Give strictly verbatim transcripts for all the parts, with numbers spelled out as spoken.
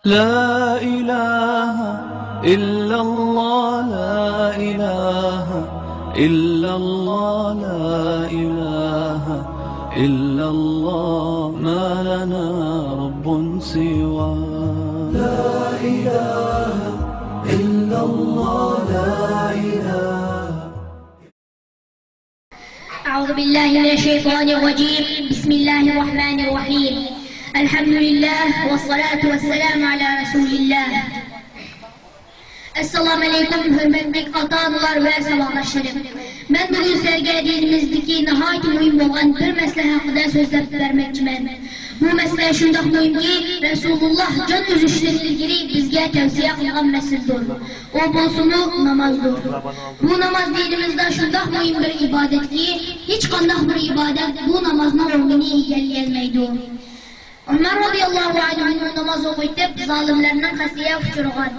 لا إله إلا الله، لا إله إلا الله، لا إله إلا الله، ما لنا رب سواه. لا إله إلا الله، لا إله. أعوذ بالله من الشيطان الرجيم. بسم الله الرحمن الرحيم. الحمد لله والصلاة والسلام على رسول الله. ئەسسالامۇ ئەلەيكۇم، ھۆرمەتلىك ئاتا-ئانىلار ۋە ساۋاقداشلىرىم. مەن بۈگۈن سىلەرگە دىنىمىزدىكى ناھايىتى مۇھىم بولغان بىر مەسىلە ھەققىدە سۆزلەپ بەرمەكچىمەن. بۇ مەسىلە شۇنداق مۇھىمكى، رەسۇلۇللا جان ئۈزۈشتىن ئىلگىرى بىزگە تەۋسىيە قىلغان مەسىلىدۇر. ئۇ بولسىمۇ نامازدۇر. بۇ ناماز دىنىمىزدا شۇنداق مۇھىم بىر ئىبادەتكى، ھېچقانداق بىر ئىبادەت بۇ نامازنىڭ ئورنىنى ئىگىلىيەلمەيدۇ. ئۆمەر رازىياللاھۇ ئەنھۇ ناماز ئوقۇۋېتىپ، زالىملارنىڭ قەستىگە ئۇچرىغان.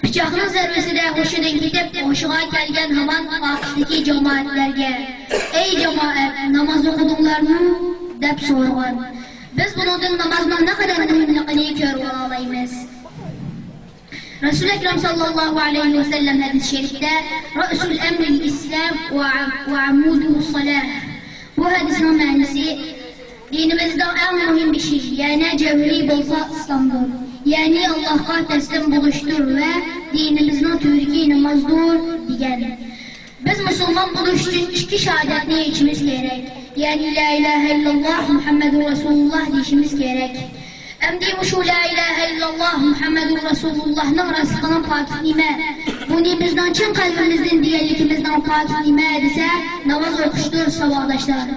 پىچاقنىڭ زەربىسىدە ھوشىدىن كېتىپ، ھوشىغا كەلگەن ھامان ئارقىسىدىكى جامائەتلەرگە، ئەي جامائەت، ناماز ئوقۇدۇڭلارمۇ؟ دەپ سورىغان. بىز بۇنىڭدىن نامازنىڭ نەقەدەر مۇھىملىقىنى كۆرۈۋالالايمىز. رەسۇل ئەكرەم ساللاللاھۇ ئەلەيھى ۋەسەللەم ھەدىس شەرىپتە، رأس الأمر الإسلام وعموده الصلاة. بۇ ھەدىسنىڭ مەنىسى، دىنىمىزنىڭ ئەڭ مۇھىم ئىشى، يەنى جەۋھىرى بولسا ئىسلامدۇر. يەنى ئاللاھقا تەسلىم بولۇشتۇر ۋە دىنىمىزنىڭ تۈۋرۈكى نامازدۇر، دېگەن. بىز مۇسۇلمان بولۇش ئۈچۈن ئىككى شاھادەتنى ئېيتىشىمىز كېرەك. يەنى لا ئىلاھە ئىللاللاھ مۇھەممەدۇر رەسۇلۇللاھ دېيىشىمىز كېرەك. ئەمدى مۇشۇ لا ئىلاھە ئىللاللاھ مۇھەممەدۇر رەسۇلۇللاھنىڭ راستلىقىنىڭ پاكىتى نېمە؟ بۇنى بىزنىڭ چىن قەلبىمىزدىن دېگەنلىكىمىزنىڭ پاكىتى نېمە دېسە، ناماز ئوقۇشتۇر، ساۋاقداشلار.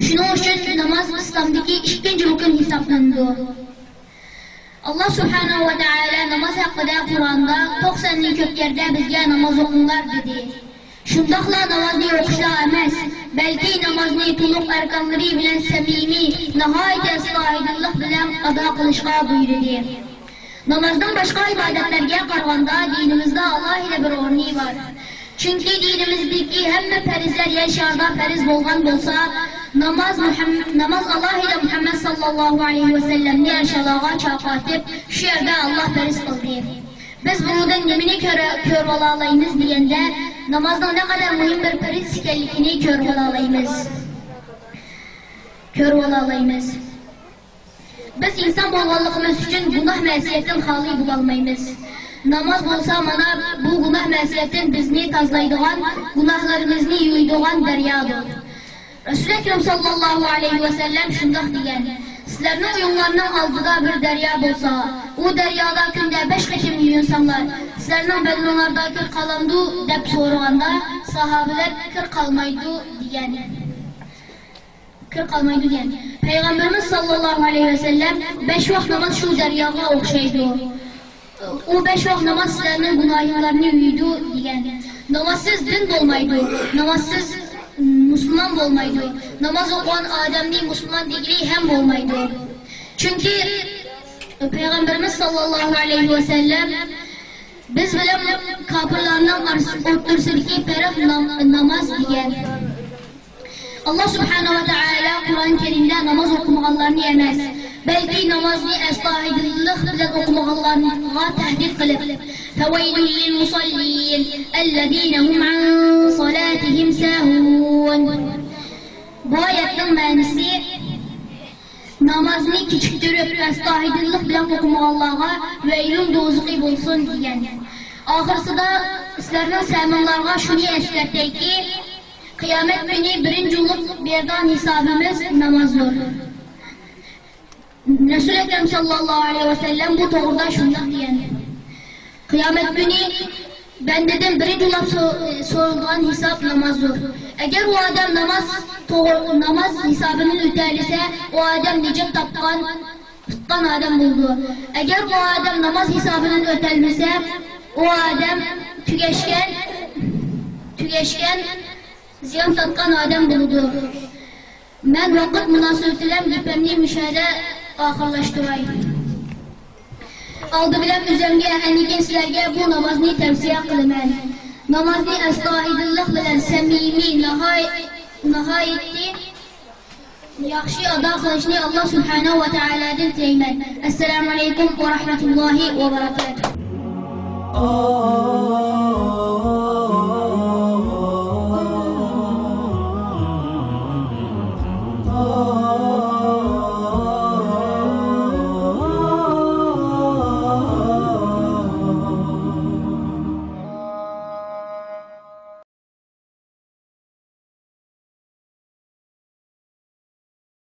شۇنىڭ ئۈچۈن ناماز ئىسلامدىكى ئىككىنچى رۇكۇن ھېسابلىنىدۇ. ئاللاھ سۇبھانەھۇ ۋە تائالا ناماز ھەققىدە قۇرئاندا توقساننى كۆپ يەردە بىزگە ناماز ئوقۇڭلار دېدى. شۇنداقلا نامازنى ئوقۇشلا ئەمەس، بەلكى نامازنى تولۇق ئەركانلىرى بىلەن سەمىمىي، ناھايىتى ئەستايىدىللىق بىلەن ئادا قىلىشقا بۇيرۇدى. نامازنىڭ باشقا ئىبادەتلەرگە قارىغاندا دىنىمىزدا ئالاھىدە بىر ئورنى بار. چۈنكى دىنىمىزدىكى ھەممە پەرزلەر يەر شارىدا پەرز بولغان بولسا، ناماز مۇھەم-، ناماز ئالاھىدە مۇھەممەد ساللاللاھۇ ئەلەيھى ۋەسەللەمنى ئەرشئەلاغا چاقىرتىپ، شۇ يەردە ئاللاھ پەرز قىلدى. بىز بۇنىڭدىن نېمىنى كۆرە-، كۆرۈۋالالايمىز دېگەندە، نامازنىڭ نەقەدەر مۇھىم بىر پەرز ئىكەنلىكىنى كۆرۈۋالالايمىز. كۆرۈۋالالايمىز. بىز ئىنسان بولغانلىقىمىز ئۈچۈن گۇناھ مەسىيەتتىن خالىي بولالمايمىز. ناماز بولسا مانا بۇ گۇناھ مەسىيەتتىن بىزنى تازىلايدىغان، گۇناھلىرىمىزنى يۇيىدىغان دەريادۇر. رەسۇل ئەكرەم ساللاللاھۇ ئەلەيھى ۋەسەللەم شۇنداق دېگەن، سىلەرنىڭ ئۆيۈڭلارنىڭ ئالدىدا بىر دەريا بولسا، ئۇ دەريادا كۈندە بەش قېتىم يۇيۇنساڭلار، سىلەرنىڭ بەدىنىڭلاردا كىر قالامدۇ؟ دەپ سورىغاندا، ساھابىلەر كىر قالمايدۇ دېگەن. كىر قالمايدۇ دېگەن. پەيغەمبىرىمىز ساللاللاھۇ ئەلەيھى ۋەسەللەم، بەش ۋاق ناماز شۇ دەرياغا ئوخشايدۇ. ئۇ بەش ۋاق ناماز سىلەرنىڭ گۇناھىڭلارنى يۇيىدۇ دېگەن. نامازسىز دىن بولمايدۇ. نامازسىز مۇسۇلمان بولمايدۇ. ناماز ئوقۇغان ئادەمنى مۇسۇلمان دېگىلى ھەم بولمايدۇ. چۈنكى پەيغەمبىرىمىز ساللاللاھۇ ئەلەيھى ۋەسەللەم، بىز بىلەن كاپىرلارنىڭ ئارىسى، ئوتتۇرىسىدىكى پەرق نام-، ناماز دېگەن. ئاللاھ سۇبھانەھۇ ۋە تائالا قۇرئان كەرىمدە ناماز ئوقۇمىغانلارنى ئەمەس، بەلكى نامازنى ئەستايىدىللىق بىلەن ئوقۇمىغانلارغا تەھدىت قىلىپ، فَوَيْلٌ لِلْمُصَلِّينَ الَّذِينَ هُمْ عَنْ صَلَاتِهِمْ سَاهُونَ. بۇ ئايەتنىڭ مەنىسى، نامازنى كېچىكتۈرۈپ، ئەستايىدىللىق بىلەن ئوقۇمىغانلارغا ۋەيلۇن دوزىخى بولسۇن دېگەن. ئاخىرسىدا سىلەرنىڭ سەمىڭلارغا شۇنى ئەسكەرتەيكى، قىيامەت كۈنى بىرىنچى بولۇپ بېرىدىغان ھېسابىمىز نامازدۇر. رەسۇل ئەكرەم ساللاللاھۇ ئەلەيھى ۋەسەللەم بۇ توغرىدا شۇنداق دېگەن، قىيامەت كۈنى بەندىدىن بىرىنچى بولۇپ سو-، سورىلىدىغان ھېساب نامازدۇر. ئەگەر ئۇ ئادەم ناماز توغرا، ناماز ھېسابىنى ئۆتەلىسە، ئۇ ئادەم نىجات تاپقان، قۇتقان ئادەم بولىدۇ. ئەگەر ئۇ ئادەم ناماز ھېسابىنى ئۆتەلمىسە، ئۇ ئادەم تۈگەشكەن، تۈگەشكەن، زىيان تارتقان ئادەم بولىدۇ. مەن ۋاقىت مۇناسىۋىتى بىلەن گېپىمنى مۇشۇ يەردە ئاخىرلاشتۇراي. ئالدى بىلەن ئۆزۈمگە، ئاندىن كېيىن سىلەرگە بۇ نامازنى تەۋسىيە قىلىمەن. نامازنى ئەستايىدىللىق بىلەن سەمىمىي، ناھاي-، ناھايىتى ياخشى ئادا قىلىشنى ئاللا سۇبھانەھۇ ۋە تائالادىن تىلەيمەن. ئەسسالامۇ ئەلەيكۇم ۋە رەھمەتۇللاھى ۋە بەرەكاتۇھ.